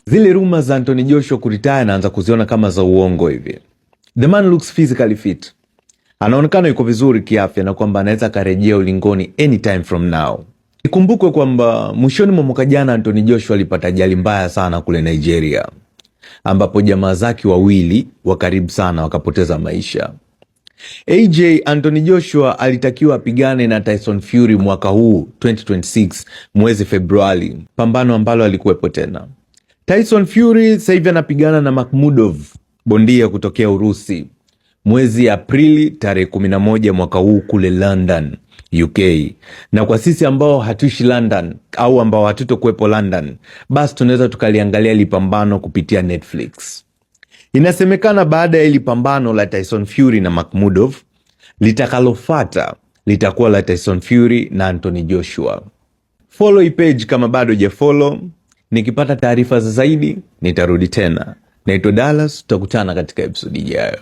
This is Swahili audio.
Zile rumor za Anthony Joshua kuretire naanza kuziona kama za uongo hivi. The man looks physically fit, anaonekana yuko vizuri kiafya na kwamba anaweza akarejea ulingoni anytime from now. Ikumbukwe kwamba mwishoni mwa mwaka jana Anthony Joshua alipata ajali mbaya sana kule Nigeria, ambapo jamaa zake wawili wa karibu sana wakapoteza maisha. AJ Anthony Joshua alitakiwa apigane na Tyson Fury mwaka huu 2026 mwezi Februari, pambano ambalo alikuwepo tena. Tyson Fury sasa hivi anapigana na Makhmudov, bondia kutokea Urusi, mwezi Aprili tarehe 11 mwaka huu kule London, UK. Na kwa sisi ambao hatuishi London au ambao hatutokuwepo London, basi tunaweza tukaliangalia hili pambano kupitia Netflix. Inasemekana baada ya hili pambano la Tyson Fury na Makhmudov, litakalofata litakuwa la Tyson Fury na Anthony Joshua. Follow hii page kama bado hujafollow. Nikipata taarifa za zaidi nitarudi tena. Naitwa Dallas, tutakutana katika episode ijayo.